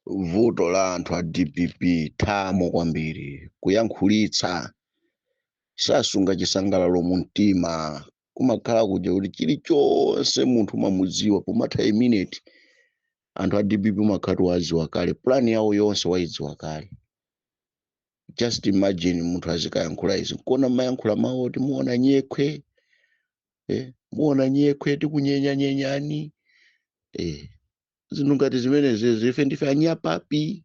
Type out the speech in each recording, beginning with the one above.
Vuto la anthu a DPP, thamo kwambiri, kuyankhulitsa, sasunga chisangalalo mu mtima. Kumakhala kuja kuti chilichonse munthu umamudziwa pomatha a minute. Anthu a DPP umakhala waziwa kale, plan yawo yonse wayidziwa kale. Just imagine munthu azikayankhula izi, nkona mayankhula mawu oti muona nyekhwe, muona nyekhwe, tikunyenyanyenyani, zinthu ngati zimenezi. Ife ndife anyapapi,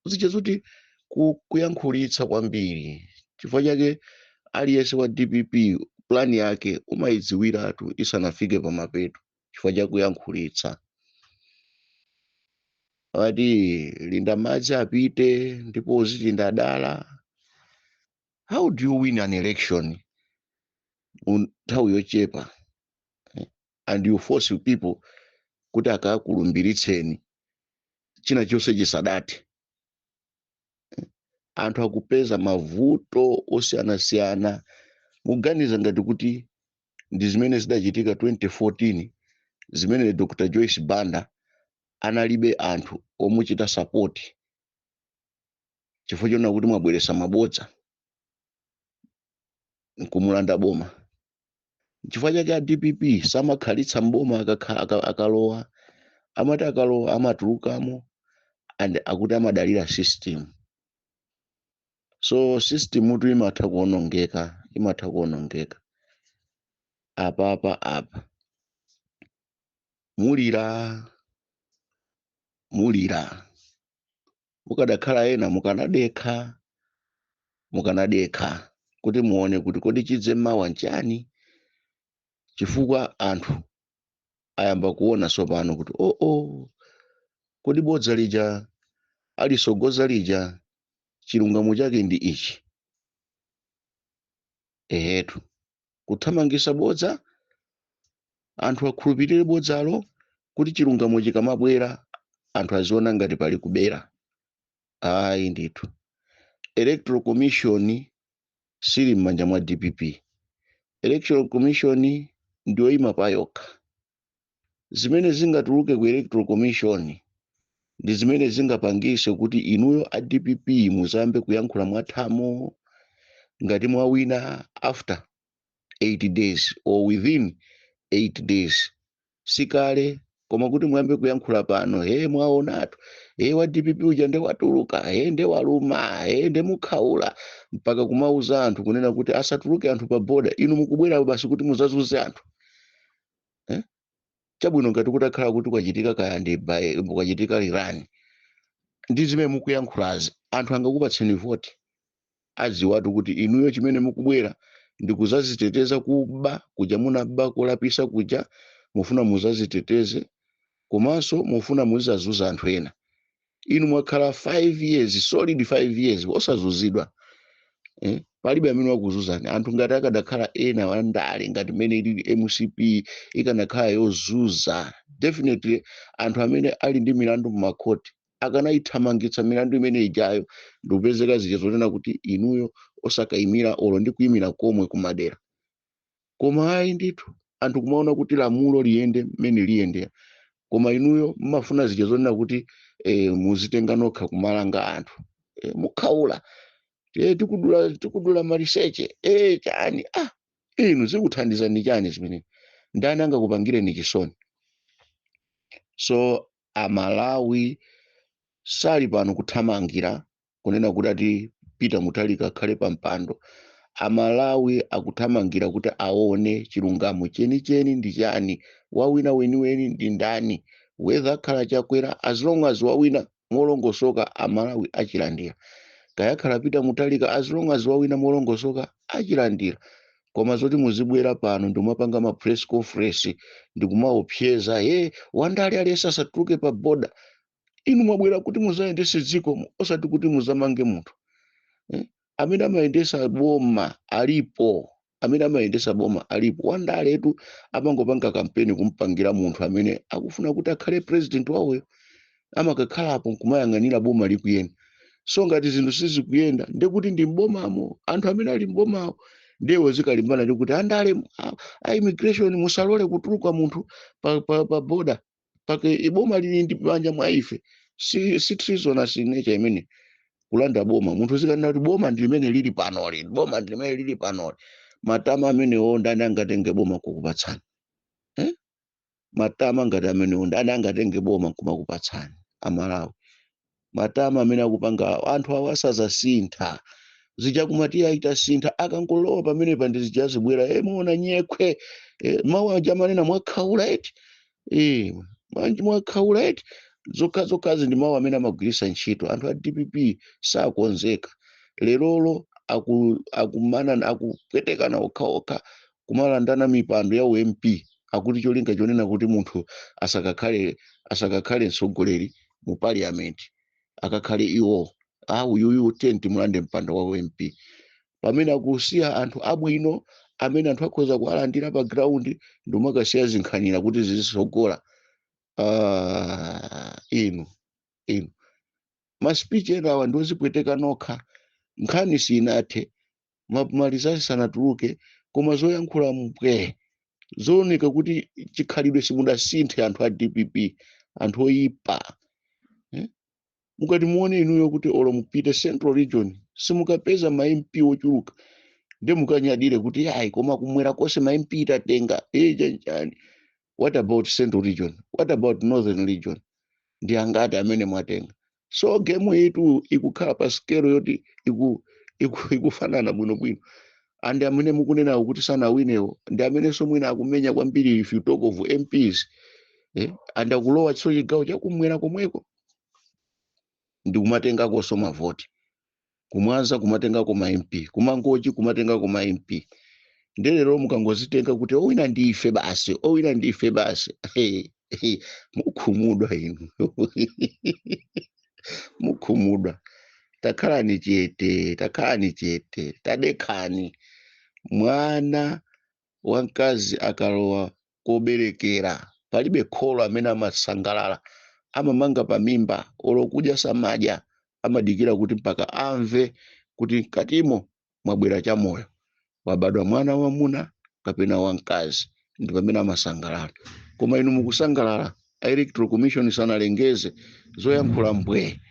Zija zoti kuyankhulitsa kwambiri. Chifukwa chake aliyense wa DPP plan yake umayidziwiratu isanafike pamapeto, chifukwa cha kuyankhulitsa. Ati linda madzi apite ndipo uzitinda dala. How do you win an election mu nthawi yochepa, and you force people kuti akakulumbilitseni china chonse chisadati? Anthu akupeza mavuto osiyanasiyana. Muganiza ngati kuti ndi zimene zidachitika 2014, zimene Dr Joyce Banda analibe anthu omuchita support, chifukwa chona kuti mwabweresa mabodza nkumulanda boma. Chifukwa chake a DPP samakhalitsa mboma. Akalowa, amati akalowa amatulukamo, and akuti amadalira system. So system tu imatha kuonongeka, imatha kuonongeka. Apapa apa mulira, mulira. Mukadakhala ena mukanadekha, mukanadekha kuti muone kuti kodi chidze mawa nchani, chifukwa anthu ayamba kuona tsopano kuti oh, kodi bodza lija alisogoza lija, chilungamo chake ndi ichi. Ehetu, kuthamangisa bodza, anthu akhulupirire bodzalo, kuti chilungamo chikamabwera anthu aziona ngati pali kubera. Ayi ndithu, Electoral Commission sili m'manja mwa DPP. Electoral Commission ndiyoyima payokha. Zimene zingatuluke ku Electoral Commission ndi zimene zingapangise kuti inuyo a DPP muzambe kuyankhula mwathamo ngati mwawina after 8 days or within 8 days, sikale. Koma kuti muyambe kuyankhula pano, "He, mwaonatu, he, wa DPP uja nde watuluka, he, nde waluma, he, nde mukhaula," mpaka kumauza anthu kunena kuti asatuluke anthu pa boda, inu mukubwera basi kuti muzazuze anthu, eh? Chabwino, ngati kutakhala kuti kwachitika kaya ndi kwachitika Iran ndi zimene mukuyankhulazi, anthu angakupatseni voti? Adziwatu kuti inuyo chimene mukubwera ndi kuzaziteteza kuba kuja munaba, kulapisa kuja, mufuna muzaziteteze, komanso mufuna muzizazuza anthu ena. Inu mwakhala 5 years, solid 5 years, osazuzidwa, eh? Palibe amene wakuzuzani. Anthu ngati akadakhala ena wandale ngati mmene ilili MCP, ikanakhala yozuza, definitely anthu amene ali ndi milandu mumakhoti akanayithamangitsa milandu imene ijayo, ndikupezeka zija zonena kuti inuyo osakayimira olo ndi kuyimira komwe kumadera. Koma ayi ndithu, anthu kumaona kuti lamulo liyende mmene liyendera, koma inuyo mmafuna zija zonena kuti muzitenga nokha kumalanga anthu, mukhaula, tikudula, tikudula maliseche, chani. Ah, inu zikuthandizani chani zimene? Ndani angakupangireni chisoni? So Amalawi sali pano kuthamangira kunena kuti ati Peter Mutharika akhale pa mpando. Amalawi akuthamangira kuti aone chilungamo chenicheni ndi chani, wawina weniweni ndi ndani. Whether akhala Chakwera, as long as wawina molongosoka, Amalawi achilandira. Kayakhala Peter Mutharika, as long as wawina molongosoka, achilandira. Koma zoti muzibwera pano ndimapanga ma press conference ndikumaopseza, "He, wandale aliyense asatuluke pa boda," inu mwabwera kuti muzayendese dziko, osati kuti muzamange munthu, eh? Amene amayendesa boma alipo, amene amayendesa boma alipo. Wandaletu amangopanga kampeni kumpangira munthu amene akufuna kuti akhale president wawoyo, amakakhalapo nkumayang'anira boma likuyenda. So ngati zinthu sizikuyenda, ndekuti ndi mbomamo, anthu amene ali mbomawo ndiwo zikalimbana ndi kuti andale a immigration musalole kutuluka munthu pa border. Pake iboma lili ndi manja mwa ife. Si treasonous in nature imene kulanda boma. Munthu zikanena kuti boma ndi limene lili panoli, boma ndi limene lili panoli. Matama amenewo, ndani angatenge boma kukupatsani, eh? Matama ngati amenewo, ndani angatenge boma kumakupatsani, Amalawi? Matama amene akupanga anthu awo asazasintha zija kumati aitasintha akangolowa pamenepa ndi zija zibwera, muona nyekhwe, mawu aja amanena mwakhaula eti, manji mwakhaula eti. Zokha zokhazi ndi mawu amene amagwiritsa ntchito. Anthu a DPP sakonzeka. Lerolo akumana, akupwetekana okhaokha, kumalandana mipando ya uMP, akuti cholinga chonena kuti munthu asakakhale mtsogoleri mu parliament, akakhale iwo. A uyuyu tiye timulande mpando wa uMP, pamene akusiya anthu abwino amene anthu akhoza kuwalandira pa ground, ndimakasiya zinkhanira kuti zizisogola. Inu ma speech ena awa ndiozipweteka nokha. Nkhani sinathe, malizasi sanatuluke, koma zoyankhula mpwe zooneka kuti chikhalidwe simudasinthe. Anthu a DPP, anthu oyipa, eh? Mukati muone inuyo kuti olo mupite Central Region simukapeza ma MP ochuluka, ndi mukanyadire kuti ayi, koma kumwera konse ma MP tatenga, chanchani. What about Central Region? What about Northern Region? Ndi angati amene mwatenga? So game yetu ikukhala pa scale yoti ikufanana bwinobwino, and amene mukunenawo kuti sanawinewo ndi amenenso mwina akumenya kwambiri if you talk of MPs, eh? And akulowa tso chigawo chakumwera komweko ndi kumatengakonso mavoti, kumwanza kumatengako ma MP, kumangochi kumatengako ma MP. Ndelero mukangozitenga kuti owina ndife basi, owina ndife basi, mukhumudwa inu, mukhumudwa. Takhalani chete, takhalani chete, tadekhani. Mwana wamkazi akalowa koberekera, palibe kholo amene amasangalala, amamanga pamimba, olo kudya samadya, amadikira kuti mpaka amve kuti mkatimo mwabwera chamoyo, wabadwa mwana wamuna kapena wamkazi, ndi pamene amasangalala. Koma inu mukusangalala a Electoral Commission sanalengeze, zoyankhula mbwe,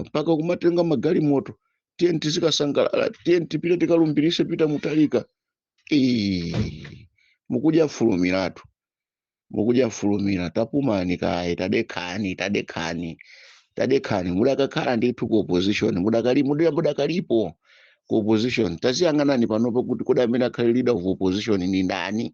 mpaka kumatenga magalimoto, tiye tizikasangalala, tiye tipite tikalumbirise Peter Mutharika. Ii, mukudya fulumiratu, mukudya fulumira. Tapumani kaye, tadekhani, tadekhani, tadekhani. Mudakakhala ndithu ku opposition, mudakalipo ku opposition. Taziyang'anani panopo kuti kodi amene akhale leader of opposition ni ndani?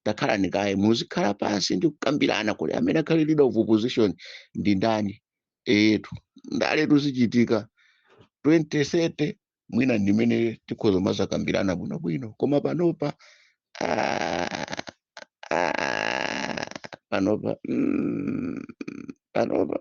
Takhalani kaye, muzikhala pansi ndi kukambirana kuti amene akhale leader of opposition ndi ndani. Etu ndaletu zichitika 2030 mwina ndimene tikhoza mazakambirana bwinobwino, koma panopa, panopa, panopa,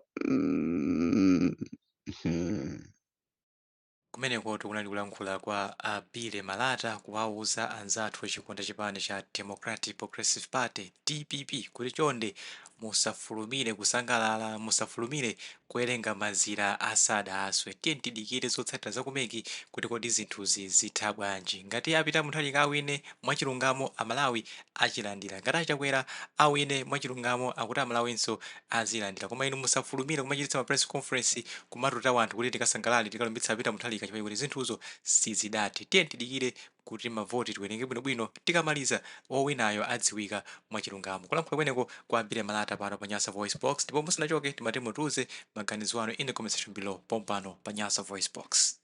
Kumeneko kunali kulankhula kwa a Billy Malata, kuwauza anzathu achikonda chipani cha Democratic Progressive Party, DPP, kuti chonde musafulumire kusangalala, musafulumire kuwerenga mazira asadaswe. Tiye tidikire zotsatira zaku MEC kuti kodi zinthuzi zitha bwanji. Ngati a Peter Mutharika awine mwachilungamo, Amalawi achilandira. Ngati Achakwera awine mwachilungamo, akuti Amalawinso azilandira. Koma inu musafulumire kumachititsa ma press conference, kumatuta wanthu kuti tikasangalale, tikalumbitsa Peter Mutharika, chifukwa kuti zinthuzo sizidathe. Tiye tidikire kuti mavoti tiwerenge bwinobwino, tikamaliza wowinayo adziwika mwachilungamo. Kulankhula kweneko kwa Billy Malata pano pa Nyasa Voice Box. Ndipo musanachoke, timati mutiuze maganizo anu in the comment section below pompano pa Nyasa Voice Box.